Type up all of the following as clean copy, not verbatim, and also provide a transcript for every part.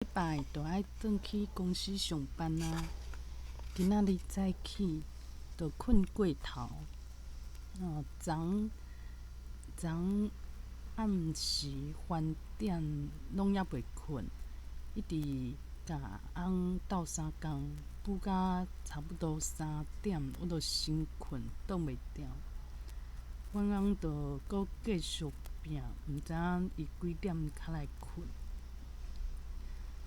拜就愛轉去公司上班啊。今仔日早起就睏過頭，哦，昨昨暗時翻點攏猶未睏，一直共翁鬥相共，補甲差不多3點，我就先睏，擋袂牢。阮翁就閣繼續拚，毋知影伊幾點較來睏。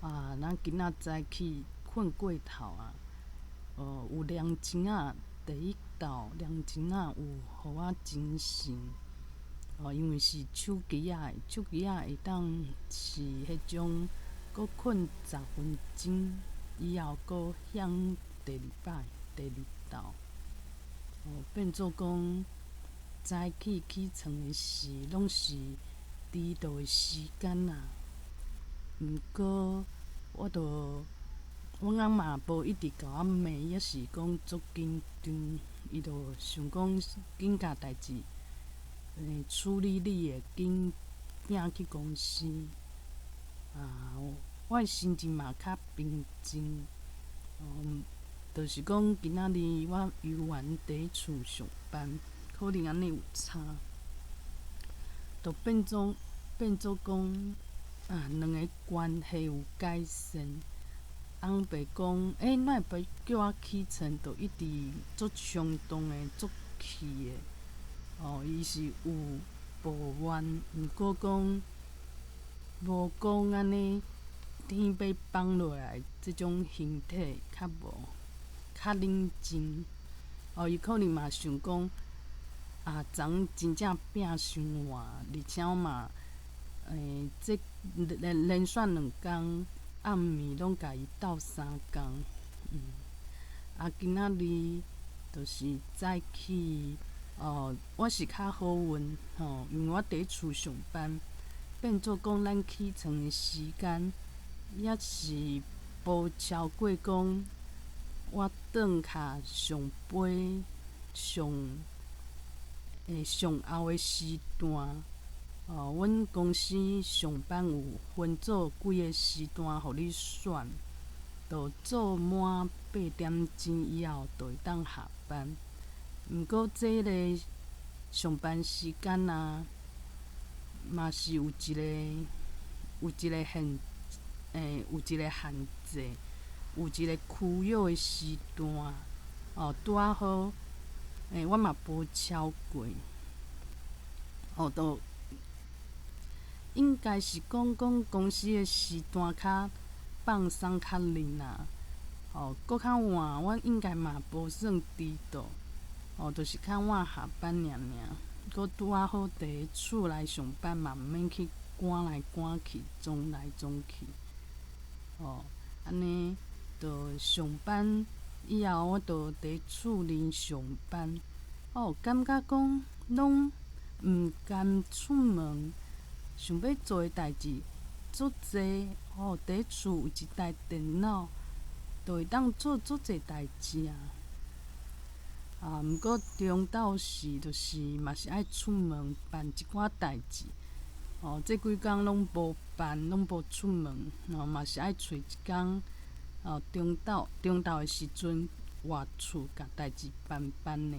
啊，咱今仔早起睏過頭啊！有涼錢仔，第一道涼錢仔有予我精神。哦，因為是手機仔的，手機仔會當是彼種，閣睏10分鐘以後，閣響第二擺、第二道。哦，變做講早起起床的時，攏是遲到的時間啊。毋過，我就阮翁嘛無一直共我罵，抑是講足緊張，伊就想講緊共代誌，處理你的，緊拚去公司。啊，我的心情嘛較平靜。就是講今仔日我猶原佇厝上班，可能按呢有差，就變做講啊，兩个關係有改善。翁爸講，欸，哪會欲叫我起床，就一直足衝動的、足氣的。哦，伊是有抱怨，毋過講無講按呢天欲崩落來，這種形體較無，較冷靜。哦，伊可能嘛想講，啊，昨真正拚傷晏，而且嘛，這連續2工暗暝攏共伊鬥相共，啊，今仔日就是早起，哦，我是較好運吼，因為我佇厝上班，變做講咱起床的時間也是無超過講我轉較上尾上上後的時段。哦，阮公司上班有分做幾个時段，予你選，就做滿8點鐘以後就會當下班。毋過這个上班時間啊，嘛是有一個限制，有一个區域的時段。哦，拄仔好，我嘛無超過。哦，就應該是講講公司的時段較放鬆較輪啦，哦，閣較晚，我應該嘛無算遲到，哦，就是較晚下班爾爾，閣拄仔好佇厝內上班嘛，毋免去趕來趕去，撞來撞去，哦，按呢，就上班以後，我就佇厝裡上班，哦，感覺講攏毋甘出門。想欲做的代誌足濟，哦，佇厝有一台電腦，就會當做足濟代誌啊！啊，毋過中晝時就是嘛是愛出門辦一寡代誌，哦，這幾工攏無辦，攏無出門，哦，嘛是愛揣一工，哦，中晝的時陣活厝共代誌辦辦的。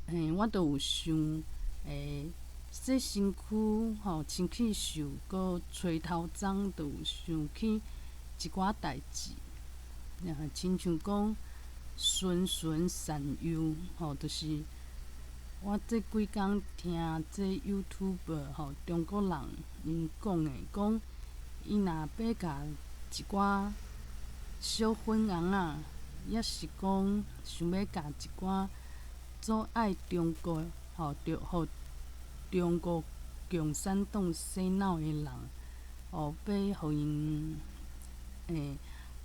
嘿，我都有想，洗身軀吼，清氣秀，閣吹頭鬃，就有想起一寡代誌，親像講循循善誘吼，就是我這幾工聽這 YouTuber 吼，中國人𪜶講的，講伊若欲共一寡小粉紅仔，抑是講想欲共一寡足愛中國吼，著予中國共產黨洗腦的人，哦，欲予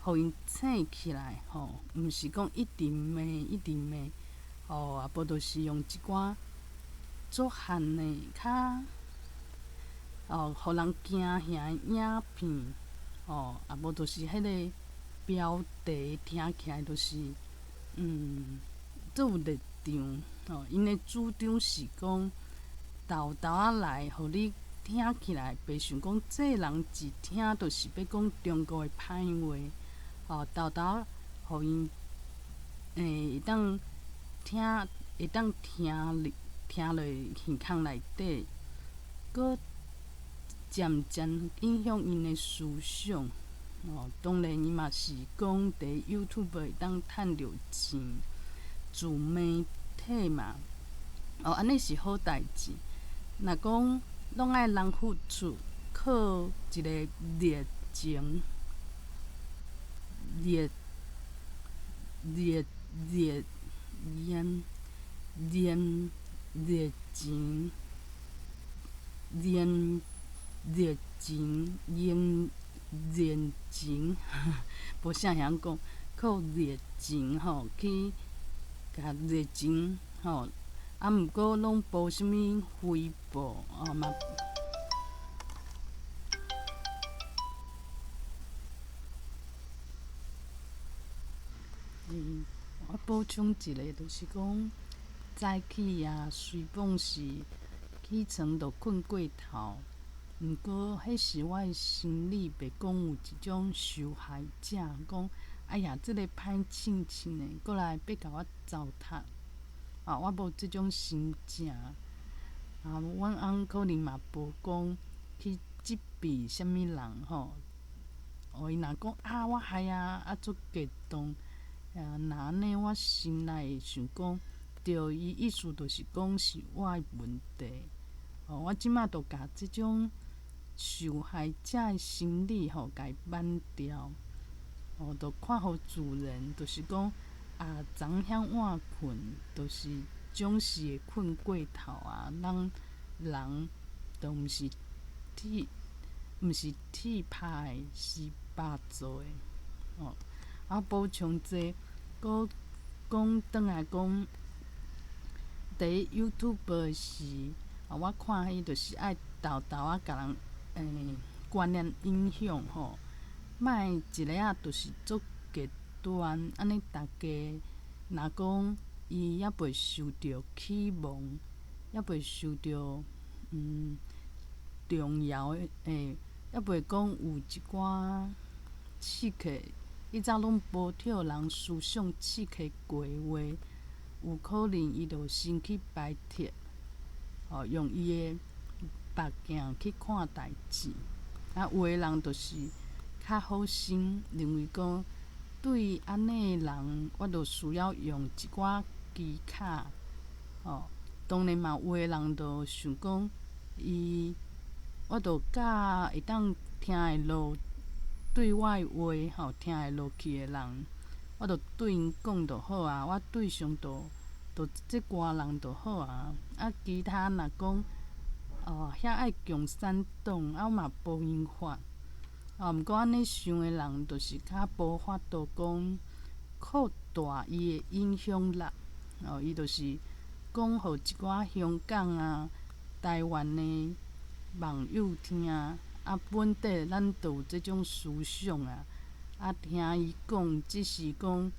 𪜶醒起來吼，毋是講一直罵一直罵，哦，啊無就是用一寡足韓的較，哦，予人驚嚇的影片，哦，啊無就是彼个標題聽起來就是，足有立場，哦，𪜶的主張是講。沓沓仔來，予你聽起來袂想講這人一聽就是欲講中國的歹話，吼，沓沓仔予𪜶會當聽，會當聽入聽落耳孔內底，閣漸漸影響𪜶的思想。哦，當然伊嘛是講佇 YouTube 會當趁著錢，自媒體嘛，哦，按呢是好代誌。若講攏愛人付出，靠一个熱情、熱熱熱熱熱熱情、熱熱情、熱熱情，無啥會曉講，靠熱情吼去共熱情吼，啊，毋過攏無啥物回報哦嘛。我補充一个，就是講早起啊，雖講是起床就睏過頭，毋過彼時我的心理袂講有一種受害者，講哎呀，這个歹凊凊的，閣來欲共我糟蹋，啊，我無這種心情。啊，阮翁可能嘛無講去責備啥物人吼。哦，伊若講啊，我害啊，啊足激動。啊，若按呢，我心內會想講，著伊意思就是講是我的問題。哦，我這馬就共這種受害者的心理吼，共伊挽掉。哦，就看予自然，就是講啊，昨遐晚睏，就是總是會睏過頭啊。咱人都毋是鐵，毋是鐵拍的，是肉做的。哦，啊，補充這個，閣講轉來講，佇 YouTube 的時，啊，我看彼就是愛沓沓仔共人觀念影響吼，莫一个仔就是足極端，按呢逐家若講伊猶袂受著啟蒙，猶袂受著動搖的，猶袂講有一寡刺激，以早攏無予人思想刺激過的話，有可能伊就先去排斥，哦，用伊的目鏡去看代誌。啊，有的人就是較好心，認為講對按呢的人，我就需要用一寡技巧，哦，當然嘛，有的人就想講，伊我就教會當聽會落對我的話吼，聽會落去的人，我就對𪜶講就好啊，我對象就就這寡人就好啊，啊，其他若講哦，遐愛共產黨，啊，我嘛無辦法。啊，毋過按呢想的人，就是較無法度講擴大伊的影響力。哦，伊就是講予一寡香港啊、台灣的網友聽，啊，本底咱就有這種思想啊，啊，聽伊講，只是講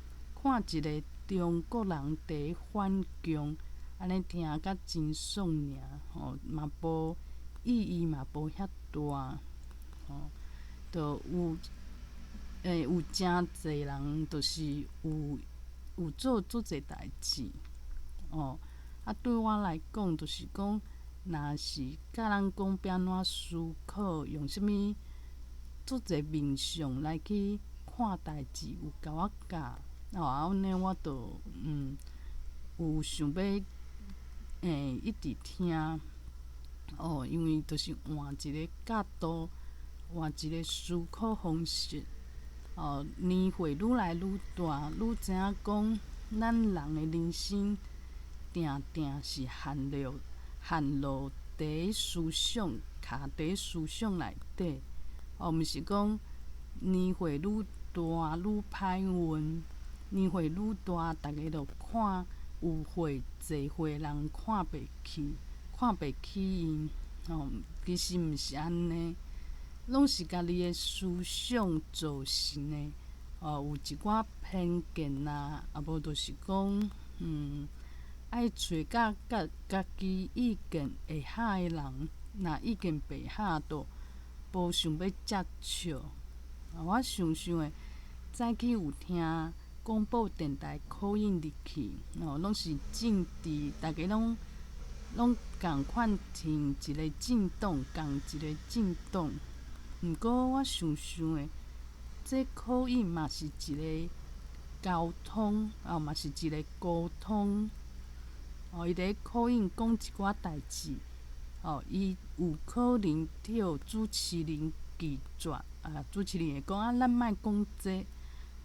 看一个中國人佇反共，按呢聽甲真爽爾，吼，嘛無意義嘛無遐大，吼，就有有誠濟人就是有做足濟代誌，哦，啊，對我來講，就是講，若是教人講欲按怎思考，用啥物足濟面向來去看代誌，有共我教，哦，按呢我就有想欲一直聽，哦，因為就是換一個角度，換一個思考方式，哦，年歲愈來愈大，愈知影講，咱人的人生定定是陷入陷落佇思想，卡佇思想內底，哦，毋是講年歲愈大愈歹運，年歲愈大，逐家就看有歲濟歲人看袂起，看袂起𪜶，吼，其實毋是按呢，攏是家己的思想造成的，哦，有一寡偏見啊，啊無就是講，愛揣佮佮家己意見會合的人。若意見袂合，就無想欲接觸。我想想的，早起有聽廣播電台 call in 入去，哦，攏是政治，逐家攏仝款佇一个政黨，仝一個政黨。毋過我想想的，這 call in 嘛是一個溝通，哦，嘛是一個溝通。哦，伊佇 call in 講一寡代誌，哦，伊有可能予主持人拒絕，啊，主持人會講啊，咱莫講這。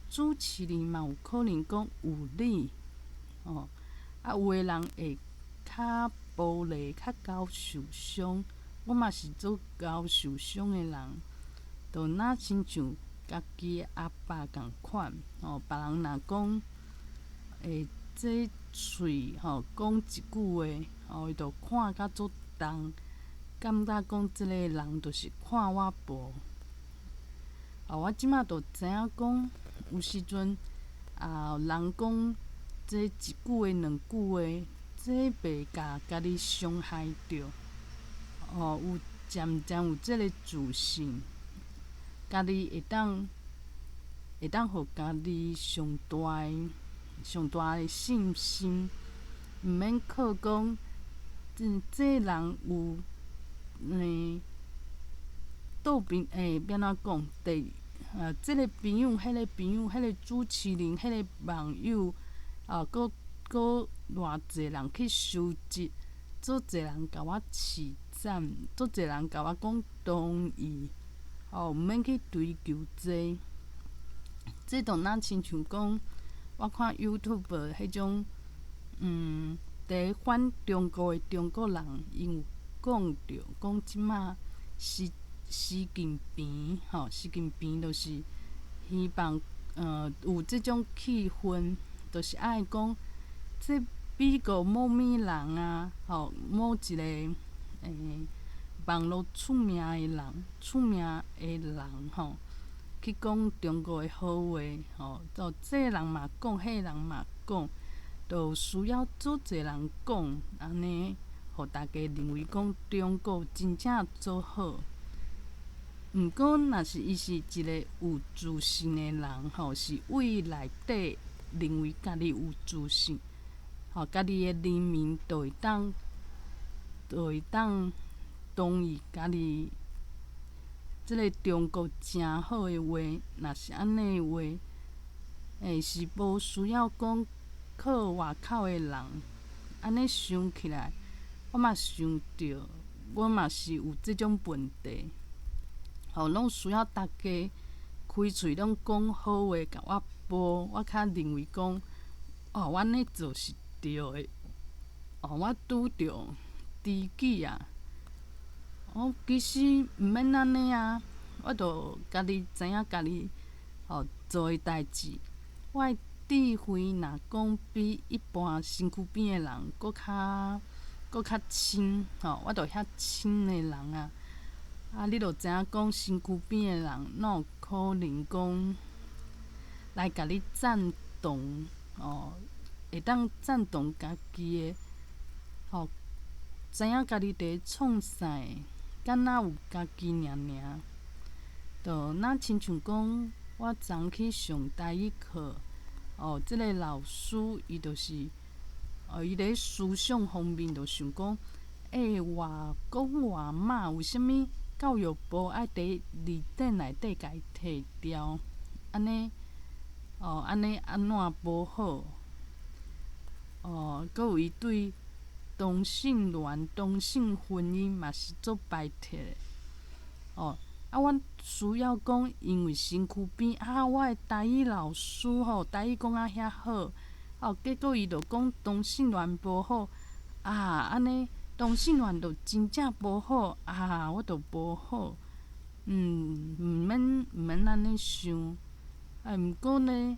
主持人嘛有可能講有理，哦，啊，有的人會較玻璃，較𠢕受傷。我嘛是足𠢕受傷的人，就若親像家己的阿爸仝款，哦，別人若講，這喙吼講一句話，哦，伊就看甲足重，感覺講這个人就是看我無。哦，我這馬就知影講，有時陣啊，人講這一句話、兩句話，這袂共家己傷害著。哦，有漸漸有這个自信，家己會當予家己上大的信心，毋免靠講，這人有倒邊欲按怎講？這个朋友、彼个朋友、彼个主持人、彼个網友，啊，閣閣偌濟人去收集，足濟人共我揤讚，足濟人共我講同意，哦，毋免去追求這。這就若親像講，我看 YouTube 彼種，佇反中國的中國人，𪜶有講著，講這馬習近平，吼，習近平就是希望，有這種氣氛，就是愛講，這美國某物人啊，吼，某一个網路出名的人，出名的人吼，去講中國的好話，吼，就這人嘛講，彼人嘛講，就需要足濟人講，按呢，予大家認為講中國真正足好。毋過，若是伊是一个有自信的人，吼，是對內底認為家己有自信，吼，家己的人民就會當同意家己這个中國誠好的話，若是按呢的話，是無需要講靠外口的人。按呢想起來，我嘛想著，我嘛是有這種問題。吼，攏需要逐家開喙攏講好話，共我褒，我較認為講，哦，我按呢做是對的。哦，我拄著知己啊。哦，其實毋免按呢啊，我著家己知影家己吼做的代誌。我的智慧若講比一般身軀邊的人閣較深，吼，我著遐深的人啊。啊，你著知影講身軀邊的人，哪有可能講來共你贊同？哦，會當贊同家己的，吼，知影家己佇咧創啥，敢若有家己爾爾。就若親像講，我昨去上台語課，哦，這个老師伊就是，哦，伊佇思想方面就想講，外公外媽為啥物教育部愛佇字典內底共伊提掉？按呢，哦，按呢按怎無好？哦，閣有伊對同性戀、同性婚姻嘛是足排斥的。哦，啊，阮需要講，因為身軀邊啊，我的台語老師吼，台語講啊遐好，哦，結果伊就講同性戀無好，啊，按呢同性戀就真正無好，啊，我就無好，毋免按呢想，啊，毋過呢，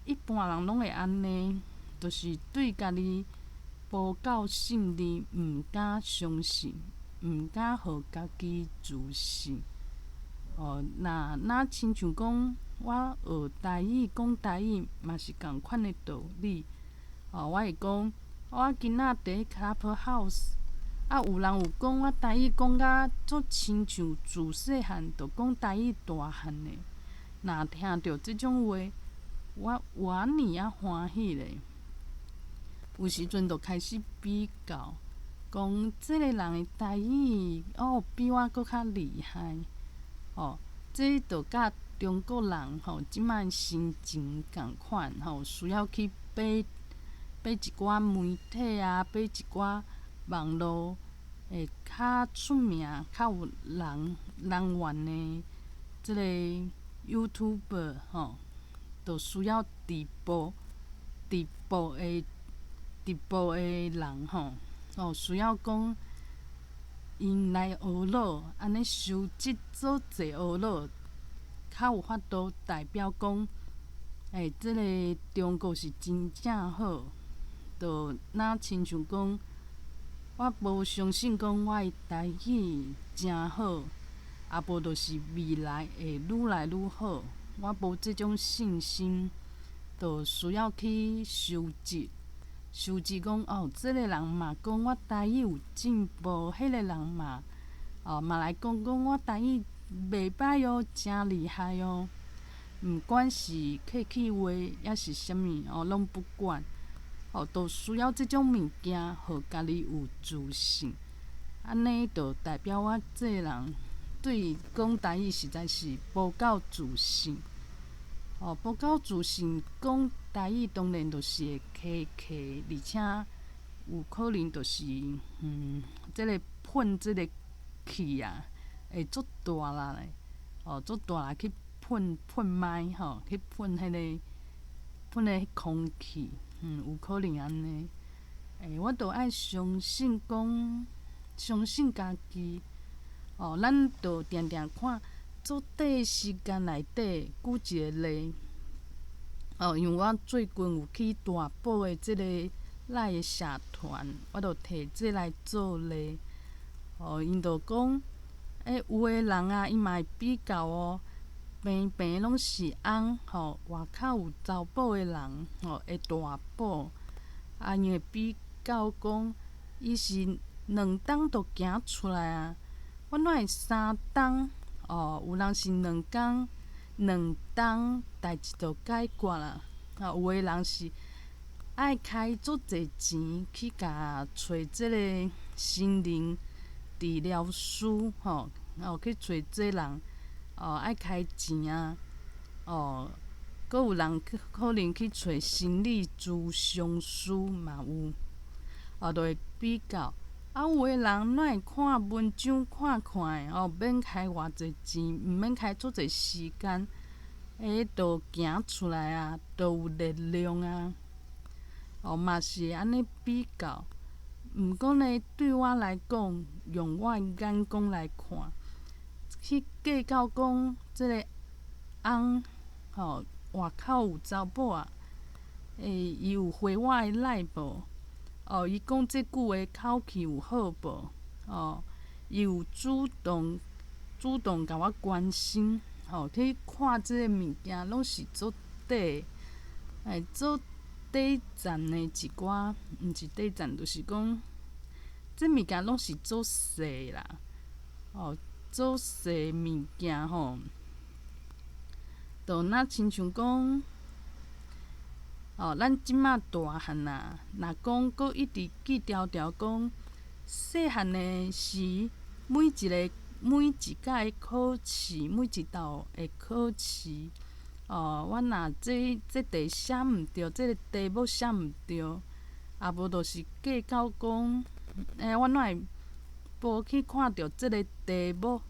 一般人攏會按呢，就是對家己無夠信任，毋敢相信，毋敢予家己自信。哦，若親像講，我學台語、講台語嘛是仝款的道理。哦，我會講，我今仔佇 Clubhouse，啊，有人有講我台語講甲足親像自細漢就講台語大漢的，若聽著這種話，我偌爾仔歡喜咧。有時陣就開始比較，講這個人的台語哦比我閣較厲害，哦，這就佮中國人吼這擺心情仝款吼，需要去買買一寡媒體啊，買一寡網路會較出名、較有人人緣的這个 YouTuber 吼，就需要直播直播的直播的人吼，哦需要講𪜶來學咾，按呢收集做濟學咾，較有法度代表講，欸，這个中國是真正好，就若親像講，我無相信講我的台語誠好，啊無就是未來會愈來愈好，我無這種信心，就需要去收集，收集講哦，這个人嘛講我台語有進步，彼个人嘛，哦嘛來講講我台語袂䆀哦，誠厲害哦。毋管是客氣話抑是啥物哦，攏不管，哦，都需要這種物件，予家己有自信。按呢，就代表我這个人對講台語實在是無夠自信。哦，無夠自信講台語，當然就是會卡卡，而且有可能就是這个噴這个氣啊，會足大力的，哦，足大力去噴噴麥吼，去噴彼个噴彼个空氣，有可能按呢。欸，我著愛相信講，相信家己。哦，咱著定定看，足短時間內底，舉一个例，哦，因為我最近有去大埔的這个 LINE 的社團，我著提這來做例。哦，𪜶就講，欸，有的人啊，伊嘛會比較哦。平平攏是翁吼，外口有查某的人吼，會大埔，啊，𪜶會比較講，伊是兩冬就行出來啊，我哪會三冬？哦，有人是兩工、兩冬代誌就解決啦。啊，有的人是愛開足濟錢去共揣這个心靈治療師吼，哦去揣這人。哦，愛開錢啊！哦，閣有人去可能去揣心理諮商師嘛有，哦，就會比較。啊，有的人哪會看文章看看的哦，免開偌濟錢，毋免開足濟時間，欸，就行出來啊，就有力量啊。哦，嘛是會按呢比較。毋過呢，對我來講，用我的眼光來看，去計較講這个翁吼外口有查某仔，欸，伊有回我的 LINE 無？哦，伊講這句話口氣有好無？哦，伊有主動主動共我關心，吼，去看這個物件攏是足短，欸，足短暫的一寡，毋是短暫，就是講這物件攏是足細啦，哦。足細物件吼，就若親像講，哦，咱這馬大漢啊，若講閣一直記牢牢講，細漢的時，每一个每一屆考試，每一道的考試，哦，我若這這題寫毋著，這个題目寫毋著，啊無就是計較講，欸，我哪會無去看著這个題目，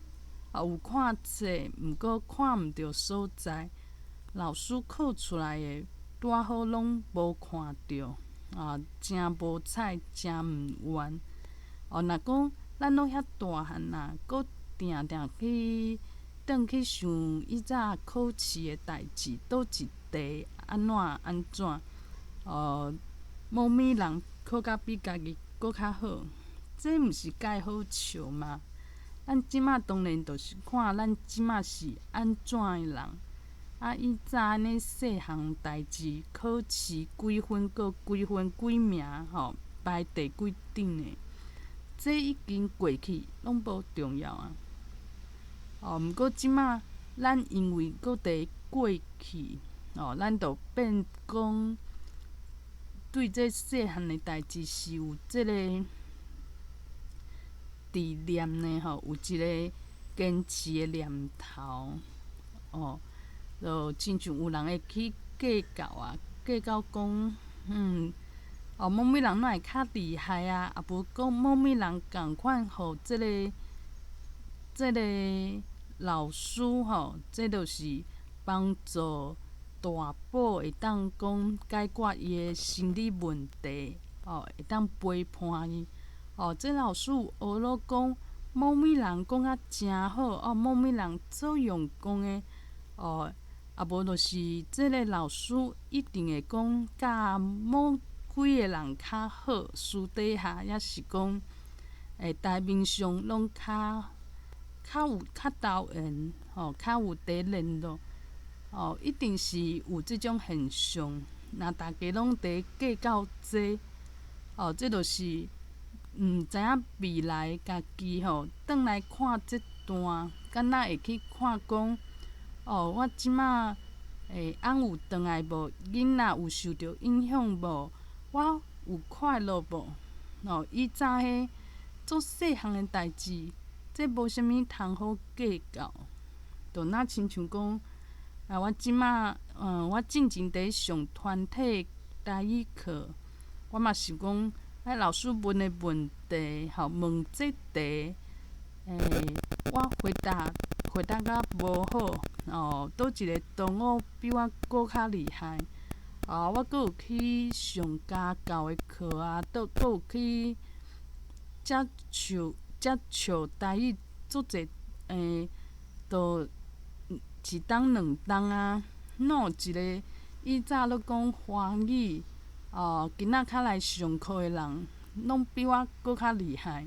啊有看冊，毋過看毋著所在，老師考出來的拄仔好攏無看著，啊，誠無彩，誠毋願。哦，若講咱攏遐大漢啊，閣定定去轉去想以早考試的代誌，佗一題按怎按怎，哦，某物人考甲比家己閣較好。這毋是蓋好笑嗎？咱這馬當然就是看咱這馬是按怎的人。啊，以早按呢細項代誌，考試幾分閣幾分幾名吼，排第幾等的，這已經過去，攏無重要啊。哦，毋過這馬咱因為閣佇過去，哦，咱就變講對這細漢的代誌是有這个執念呢，吼，有一个堅持的念頭，哦，就親像有人會去計較啊，計較講，哦，某物人哪會較厲害啊？啊無講某物人仝款，予這个老師吼，這就是幫助大寶會當講解決伊的心理問題，哦，會當陪伴伊。哦，這老師學了講某物人講甲誠好，哦，某物人做用功的，哦，啊無就是這个老師一定會講教某幾個人較好，私底下抑是講會台面上攏較有較投緣，吼，較有佇聯絡，哦，一定是有這種現象。若大家攏佇計較這，哦，這就是毋知影未來家己吼，轉來看這段，敢若會去看講，哦，我這馬會翁有轉來無？囡仔有受著影響無？我有快樂無？哦，以早彼做細漢的代誌，這無啥物通好計較，就若親像講，啊，我這馬，我進前佇上團體台語課，我嘛想講，啊，老師問的問題，吼，問這題，我回答甲無好，哦，佗一个同學比我閣較厲害，啊，我閣有去上家教的課啊，閣有去接觸台語足濟，都一冬兩冬啊，哪有一个以早咧講華語，哦，今仔較來上課的人，攏比我閣較厲害，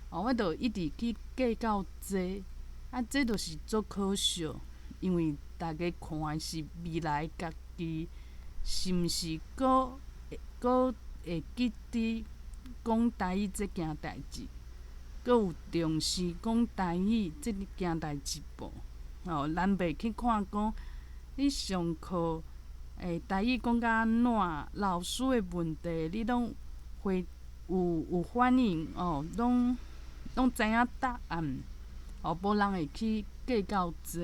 哦，我就一直去計較這，啊，這就是足可惜，因為大家看的是未來家己是毋是閣會記得講台語這件代誌，閣有重視講台語這件代誌無？哦，咱袂去看講你上課台語講甲按怎，老師的問題你攏會有反應哦，攏知影答案，哦，無人會去計較這，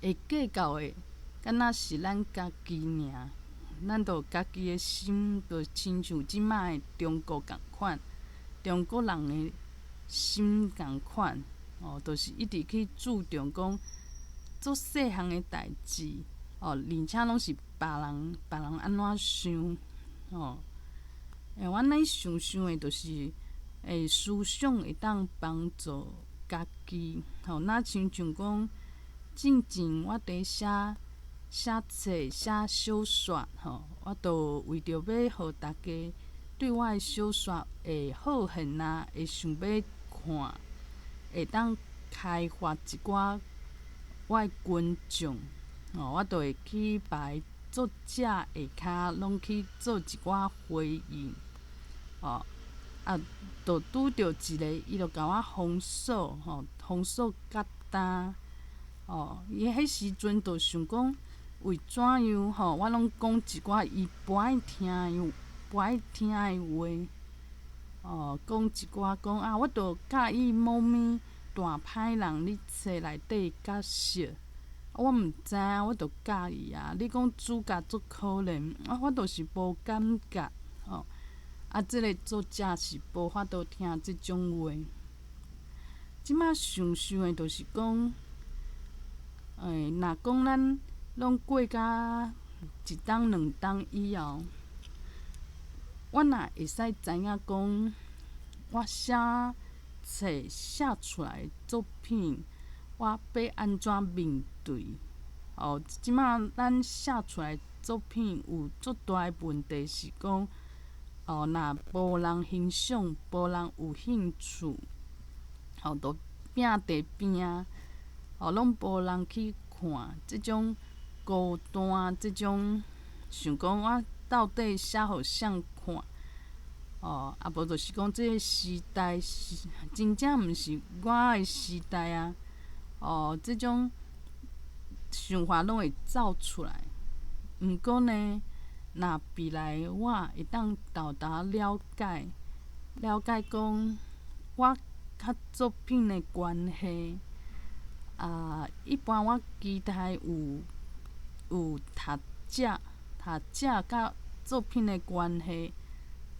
會計較的，敢若是咱家己爾，咱就家己的心，就親像這馬的中國仝款，中國人的心仝款，哦，就是一直去注重講做細項的代誌，哦，而且攏是別人按怎想，哦，我咧想想的，就是思想會當幫助家己，吼，若親像講進前我佇寫冊、寫小說，吼，我都為著欲予大家對我的小說會好興啊，會想欲看，會當開發一寡我的觀眾，吼，我就會去別作者下跤攏去做一寡回應，哦，啊，就拄著一个，伊就共我封鎖，吼，封鎖較焦，哦，伊彼時陣就想講為怎樣吼，我攏講一寡伊無愛聽的話，哦，講一寡講啊，我就佮意某物大歹人咧冊內底角色，我毋知影，我就佮意啊。你講主角足可憐，啊，我就是無感覺，吼。啊，這个作者是無法度聽這種話。這馬想想的，就是講，若講咱攏過甲一冬兩冬以後，我若會使知影講，我寫冊寫出來的作品，我欲按怎面對？哦，這馬咱寫出來的作品有足大的問題是講，哦，若無人欣賞，無人有興趣，哦，就摒佇邊仔，哦，攏無人去看，這種孤單，這種想講我到底寫予誰看？哦，啊無就是講這个時代是真正毋是我的時代啊！哦，這種想法攏會走出來。毋過呢，若未來我會當沓沓了解，了解講我佮作品的關係。啊，一般我期待有讀者，讀者佮作品的關係。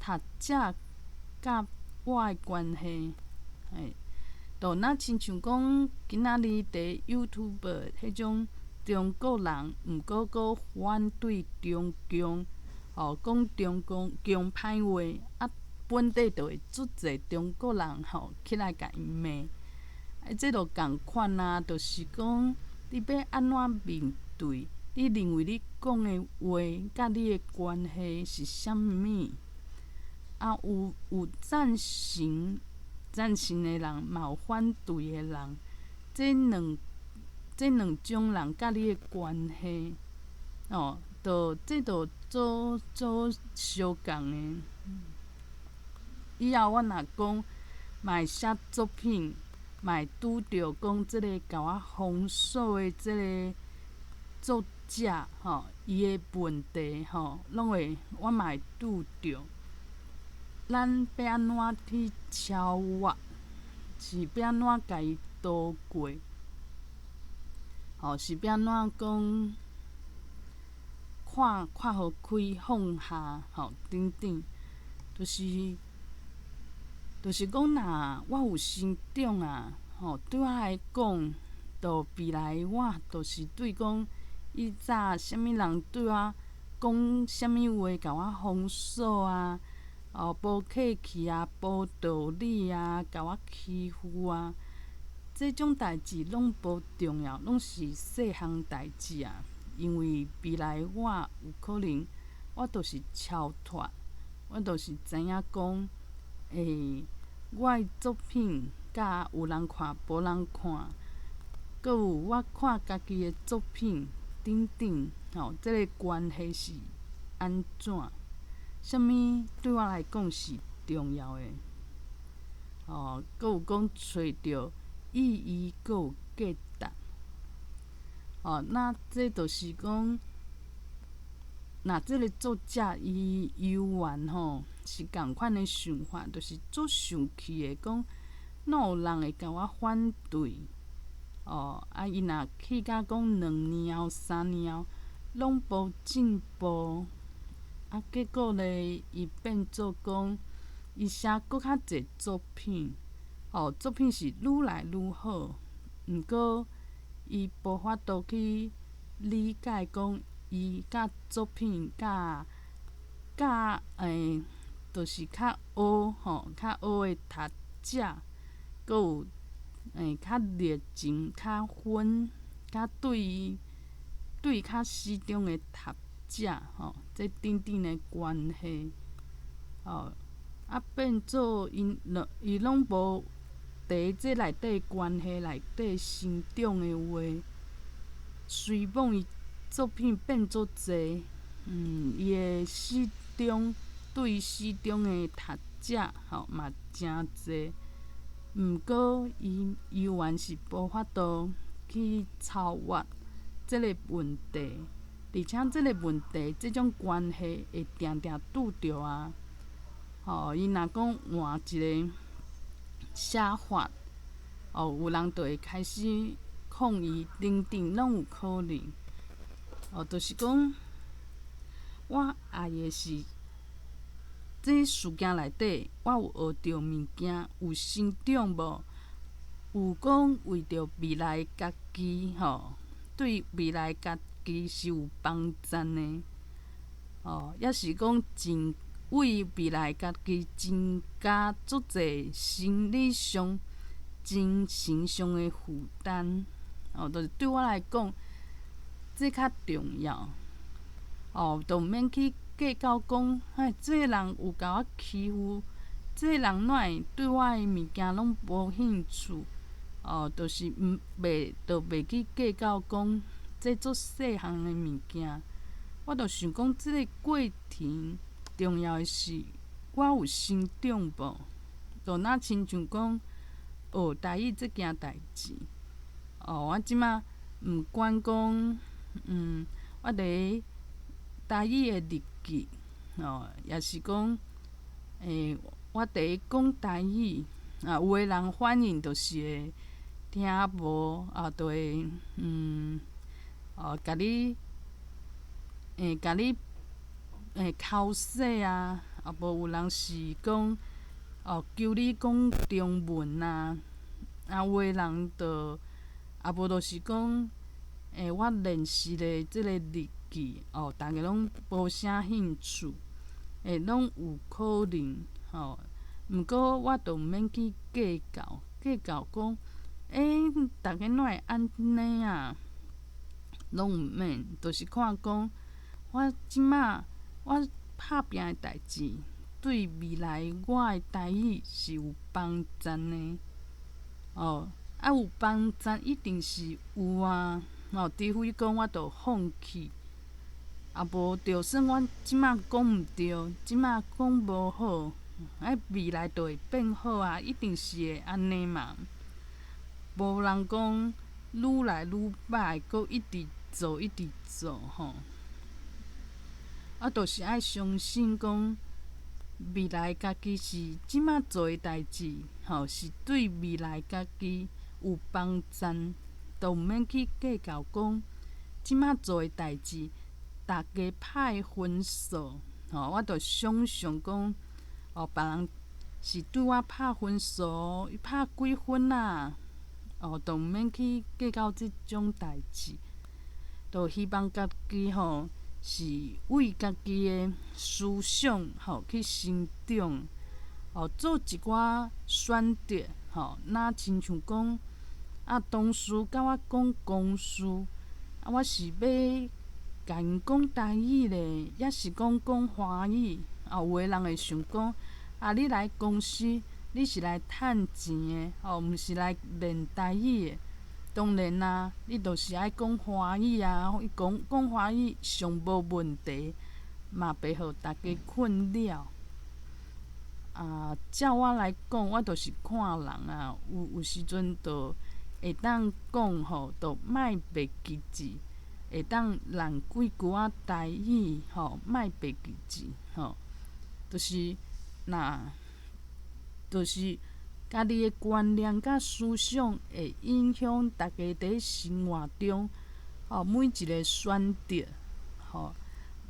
讀者佮我的關係，嘿，就若親像講今仔日佇 YouTube 彼種中國人，毋過閣反對中共，吼，講中共共歹話，啊，本地就會足濟中國人吼起來共伊罵，啊，這就仝款啊，就是講你欲按怎面對？你認為你講的話佮你的關係是啥物？啊，有贊成贊成的人，嘛有反對的人，這兩種人佮你的關係，哦，就這就做做相仝的。以後我若講，嘛會寫作品，嘛會拄著講這个共我封鎖的這个作者，吼，伊的問題，吼，攏會我嘛會拄著。咱欲按怎去超越？是欲按怎共伊渡過？吼，是欲按怎講看看予開放下，吼，等等，就是講，若我有成長啊，吼，對我來講，就未來我就是對講，以早啥物人對我講啥物話，共我封鎖啊。哦，無客氣啊，無道理啊，共我欺負啊，這種代誌攏無重要，攏是細項代誌啊。因為未來我有可能，我就是超脫，我就是知影講，欸，我的作品佮有人看，無人看，閣有我看家己的作品等等，吼，這个關係是按怎？啥物對我來講是重要的？哦，閣有講揣著意義，閣有價值。哦，那這就是講，若這个作者伊猶原吼是仝款的想法，就是足生氣的，講哪有人會共我反對？哦，啊，伊若去甲講2年後、3年後，攏無進步。啊，結果咧，伊變做講，伊寫閣較濟作品，哦，作品是愈來愈好。毋過，伊無法度去理解講，伊佮作品佮佮欸，就是較學吼，較學的讀者，閣有欸較熱情、較粉、較對伊對伊較死忠的讀者吼，這等等的關係，哦，啊變做𪜶伊攏無佇這內底關係內底成長的話，雖罔伊作品變足濟，伊的死忠對伊死忠的讀者吼嘛誠濟，毋過伊猶原是無法度去超越這个問題。而且這个問題，這種關係會定定拄著啊！吼，伊若講換一个寫法，哦，有人就會開始抗議，等等，攏有可能。哦，就是講，我愛的是，這事件內底，我有學著物件，有成長無？有講為著未來家己吼，對未來家己是有幫助的，哦，抑是講真為未來家己增加足濟心理上、精神上的負擔，哦，就是對我來講，這較重要，哦，就毋免去計較講，哎，這个人有共我欺負，這个人哪會對我的物件攏無興趣，哦，就是毋袂，就袂去計較講。這足細項的物件，我就想講，這个過程重要的是我有成長無？就若親像講學台語這件代誌，哦，我這馬毋管講，我佇台語的日記，哦，抑是講，我佇講台語，啊，有的人反應就是會聽無，啊，就會，哦，共你剾洗啊，啊無有人是講，哦，求你講中文啊，啊，有的人就，啊無就是講，我練習的這個日記，哦，逐家攏無啥興趣，攏有可能，吼。毋過我就毋免去計較，計較講，逐家哪會按呢啊？攏毋免，就是看講，我這馬我拍拚的代誌，對未來我的台語是有幫助的，哦，啊有幫助一定是有啊，哦，除非講我著放棄，啊無就算我這馬講毋對，這馬講無好，啊未來就會變好啊，一定是會按呢嘛。無人講愈來愈歹，閣一直做一直做吼。啊，就是愛相信講未來家己是這馬做的代誌，吼，是對未來家己有幫助，都毋免去計較講這馬做的代誌，逐家拍的分數，吼，我就想像講，哦，別人是對我拍分數，伊拍幾分啊？哦，都毋免去計較這種代誌，就希望家己吼是為家己的思想吼去成長，哦，做一寡選擇吼，若親像講啊，同事佮我講公事，啊，我是欲共𪜶講台語咧，抑是講講華語？啊，有的人會想講，啊，你來公司，你是來趁錢的，哦，毋是來練台語的。當然啊，你就是愛講華語啊，講講華語上無問題，嘛袂予逐家困擾。啊，照我來講，我就是看人啊，有時陣就會當講吼，就莫袂記字，會當爛幾句仔台語吼，莫袂記字吼，就是若就是家己的觀念佮思想會影響逐家佇生活中吼每一个選擇吼。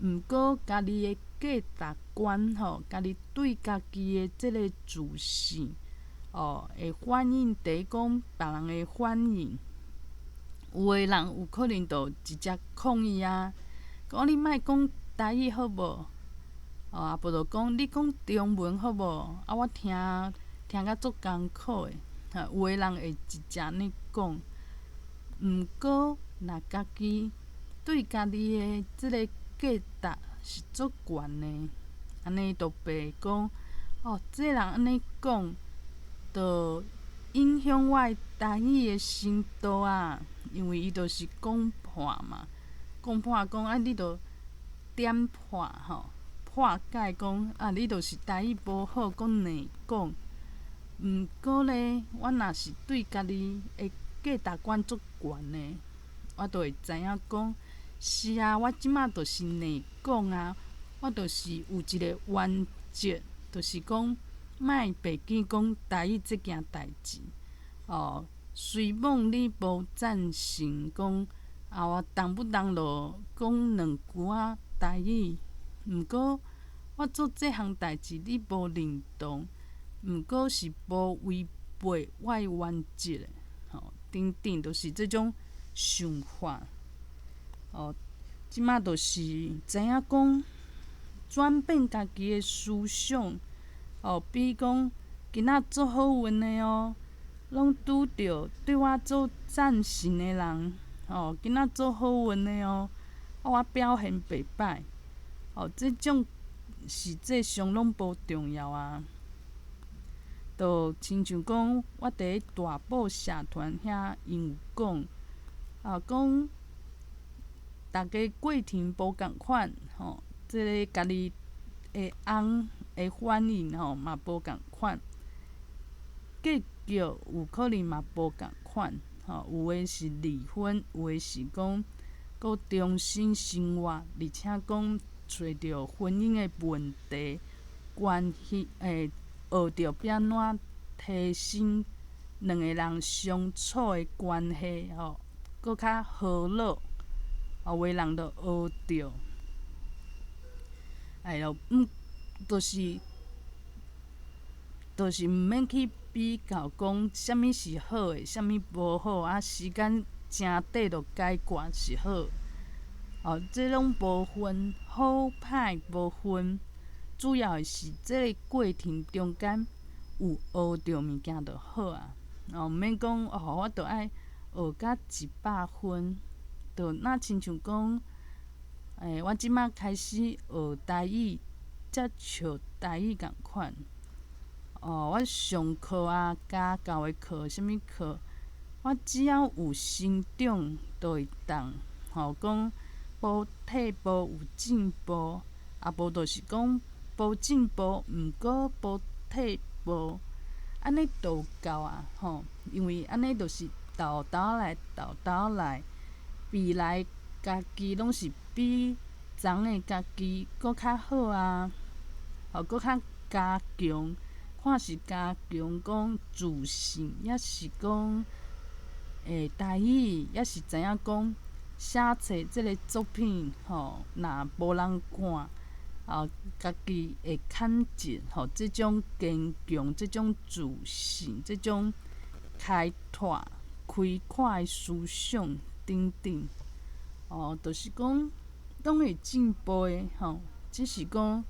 毋過家己的價值觀吼，家己對家己的這个自信哦，會反映佇講別人的反應。有的人有可能就直接抗議啊，講你莫講台語好無？哦，啊無就講你講中文好無？啊，我聽聽甲足艱苦的，哈，有的人會直接按呢講。毋過，若家己對家己的這个價值是足懸的，按呢就袂講哦，這个人按呢講，就影響我的台語的程度啊，因為伊就是講破嘛，講破講啊，你就點破吼，破解講啊，你就是台語無好，閣硬講。毋過咧，我若是對家己的價值觀足懸的，我就會知影講，是啊，我這馬就是硬講啊，我就是有一个原則，就是講莫袂記講台語這件代誌。哦，雖罔你無贊成講，啊，我動不動就講兩句仔台語，毋過我做這項代誌你無認同。毋過是無違背我的原則的，吼，等等，就是這種想法。哦，這馬就是知影講轉變家己的思想，哦，比如講今仔足好運的哦，攏拄著對我做贊成的人，哦，今仔足好運的哦，啊，我表現袂歹，哦，這種實際上攏無重要啊。就親像講，我佇大埔社團遐，𪜶有講，啊，講逐家過程無仝款，吼，這个家己的翁的反應吼嘛無仝款，結局有可能嘛無仝款，吼，有的是離婚，有的是講閣重新生活，而且講揣著婚姻的問題關係，學著欲按怎提升兩个人相處的關係，吼，閣較和樂，有的人就學著，哎喲，就是毋免去比較講啥物是好的，啥物無好啊。時間誠短就解決是好，哦，這攏無分好歹無分，主要的是這個過程中間有學著物件就好啊。哦，毋免講哦，我著愛學甲100分，就若親像講，我這馬開始學台語，接觸台語仝款。哦，我上課啊，家教的課，啥物課，我只要有成長，就會當，吼講無退步有進步，啊無就是講無進步，毋過無退步，按呢就夠啊，吼，因為按呢就是沓沓來，沓沓來，未來家己攏是比昨的家己閣較好啊，吼，閣較加強。看是加強講自信，抑是講台語，抑是知影講寫冊這个作品吼，若無人看，啊，家己會坎質吼，這種堅強、這種自信、這種開拓、開闊的思想等等，哦，就是講攏會進步的吼，只是講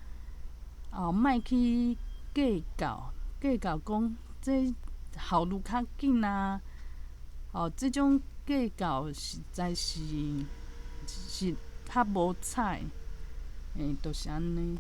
哦，莫去計較，計較講這效率較緊啊！哦，這種計較實在是較無彩，就是按呢。